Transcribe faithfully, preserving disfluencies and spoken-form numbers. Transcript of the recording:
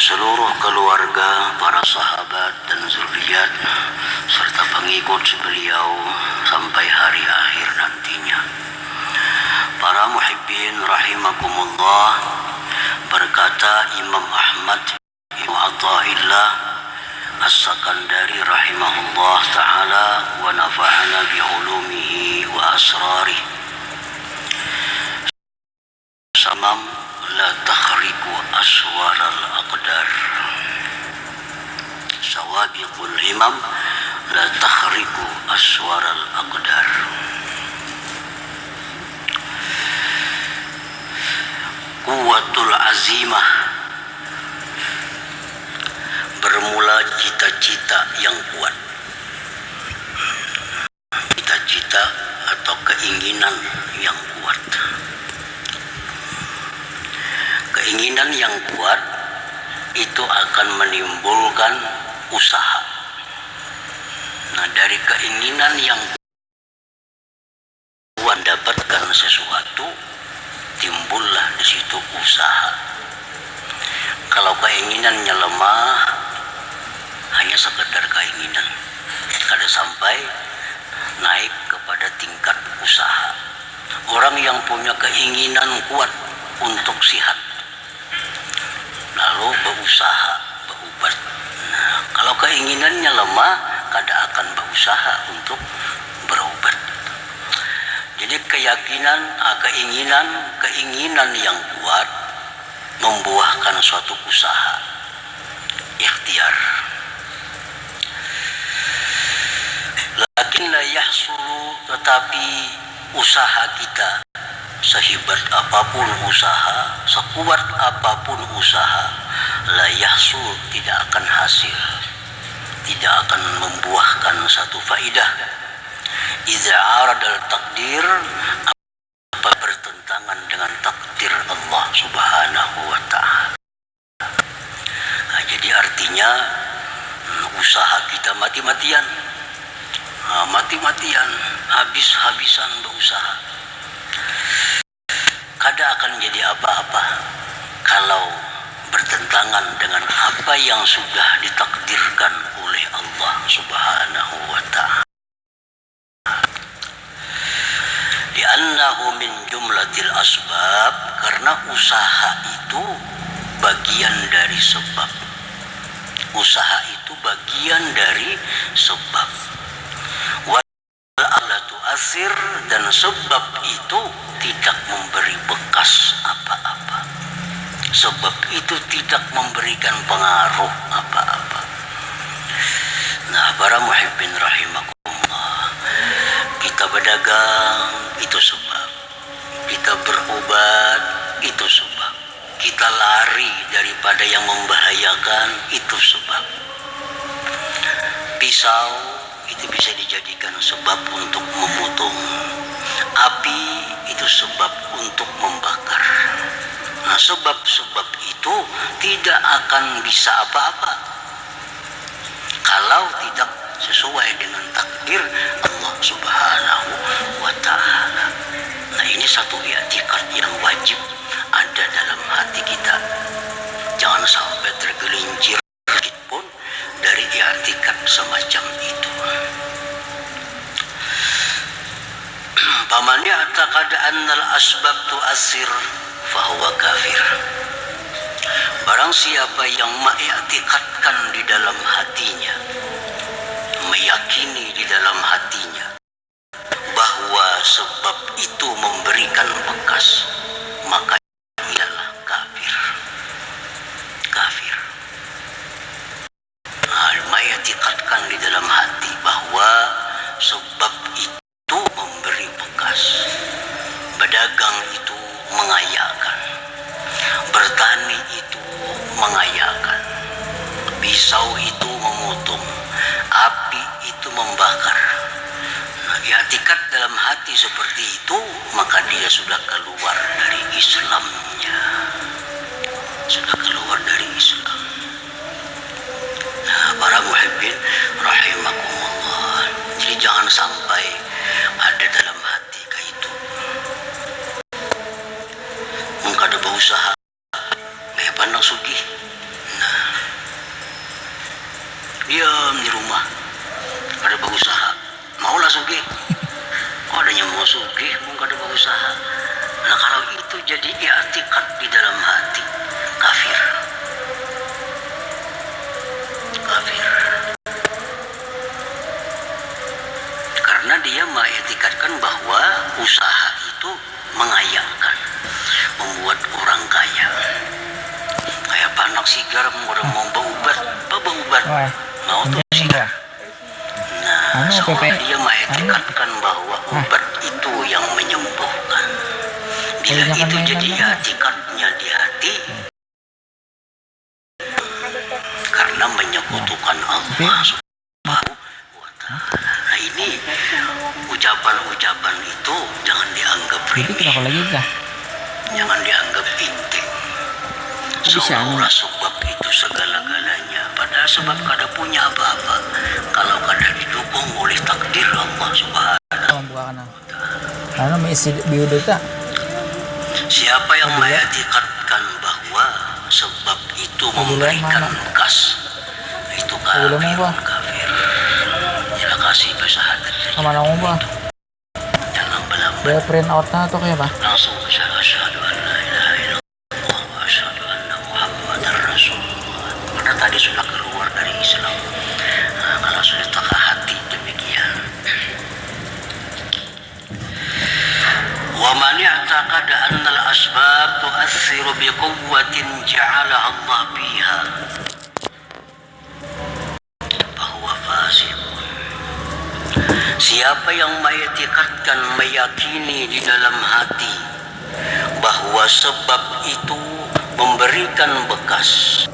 seluruh keluarga, para sahabat dan zuriat, serta pengikut beliau sampai hari akhir nantinya. Para muhibbin rahimakumullah, berkata Imam Ahmad Ibnu Athaillah As-Sakandari rahimahullah ta'ala wa nafa'ana bi ulumihi wa asrarih. Samam la takhriqu aswaral aqdar. Sawabiqul himam la takhriqu aswaral aqdar. Kuwatul azimah bermula cita-cita yang kuat. Cita-cita atau keinginan yang kuat. Keinginan yang kuat itu akan menimbulkan usaha. Nah, dari keinginan yang kuat mendapatkan sesuatu, timbullah di situ usaha. Kalau keinginannya lemah, hanya sekedar keinginan, kada sampai naik kepada tingkat usaha. Orang yang punya keinginan kuat untuk sihat, lalu berusaha berubat. Nah, kalau keinginannya lemah, kada akan berusaha untuk berubat. Jadi keyakinan, ah, keinginan, keinginan yang kuat membuahkan suatu usaha, ikhtiar. Lakin la yahsulu, tetapi usaha kita, sehebat apapun usaha, sekuat apapun usaha, la yahsul, tidak akan hasil, tidak akan membuahkan satu faidah. Idza aradal takdir, apa bertentangan dengan takdir Allah Subhanahu wa Ta'ala. Nah, jadi artinya, hmm, usaha kita mati-matian. Nah, mati-matian, habis-habisan berusaha. Kada akan jadi apa-apa kalau bertentangan dengan apa yang sudah ditakdirkan oleh Allah Subhanahu wa Ta'ala. Li'annahu min jumlatil asbab, karena usaha itu bagian dari sebab. Usaha itu bagian dari sebab. Wal alatu asir, dan sebab itu tidak memberi bekas apa-apa. Sebab itu tidak memberikan pengaruh apa-apa. Nah, para muhibbin rahimakumullah, kita berdagang itu sebab, kita berobat itu sebab, kita lari daripada yang membahayakan itu sebab. Pisau itu bisa dijadikan sebab untuk memotong. Api itu sebab untuk membakar. Nah, sebab-sebab itu tidak akan bisa apa-apa kalau tidak sesuai dengan takdir Allah Subhanahu wa Ta'ala. Nah, ini satu i'tikad yang wajib ada dalam hati kita. Jangan sampai tergelincir sedikit pun dari i'tikad semacam itu. Faman i'taqada annal asbab tu'assir fahuwa kafir. Barang siapa yang mengiktikadkan di dalam hatinya, meyakini di dalam hatinya bahwa sebab itu memberikan bekas, maka ialah kafir. Kafir. Nah, mengiktikadkan di dalam hati bahwa sebab itu memberi bekas. Berdagang itu mengayakan. Bertani itu mengayakan. Pisau itu memotong. Api itu membakar. Nah, i'tikad dalam hati seperti itu, maka dia sudah keluar dari Islamnya. Sudah keluar dari Islam. Nah, para muhibbin rahimakumullah. Jadi, jangan sampai ada dalam hati kaitu. Mun kada bausaha, kaya pandang sugih. Nah, Diam di rumah, kada bausaha. Maulah sugih. Kok adanya mau sugih mun kada bausaha? Nah, kalau itu jadi i'tikad di dalam hati, kafir. Kafir. Karena dia mengiktikadkan bahwa usaha itu mengayakan, membuat orang kaya. Kayak panak sigar, orang mau baubat, apa baubat? Mau tuh sigar. Nah, anu, seolah dia mengiktikadkan bahwa ubat itu yang menyembuhkan. Bila itu jadi i'tikadnya di hati, karena menyekutukan Allah Subhanahu wa Ta'ala. Nah, ini ucapan-ucapan itu jangan dianggap remeh. Jangan dianggap enteng. Seolah-olah sebab itu segala-galanya. Padahal sebab kada punya apa-apa kalau kada didukung oleh takdir Allah Subhanahu wa Ta'ala. Anu, maisi biudut, ah. Siapa yang mengiktikadkan bahwa sebab itu memberikan bekas, itu kafir, kafir. Nyala kasih bersahadat. Sama nang ubah. Jangan berlambat. Dia print out-nya tuh kayak apa? Langsung baca, "Asyhadu an la ilaha illallah wa asyhadu anna Muhammadar Rasulullah." Karena tadi sudah keluar dari Islam. Nah, kalau sudah tak hati demikian. Wa man i'taqada annal asbab tu'assiru bi quwwatin ja'alaha Allah fiha, fahuwa fasiqun. Siapa yang mengiktikadkan, meyakini di dalam hati bahwa sebab itu memberikan bekas,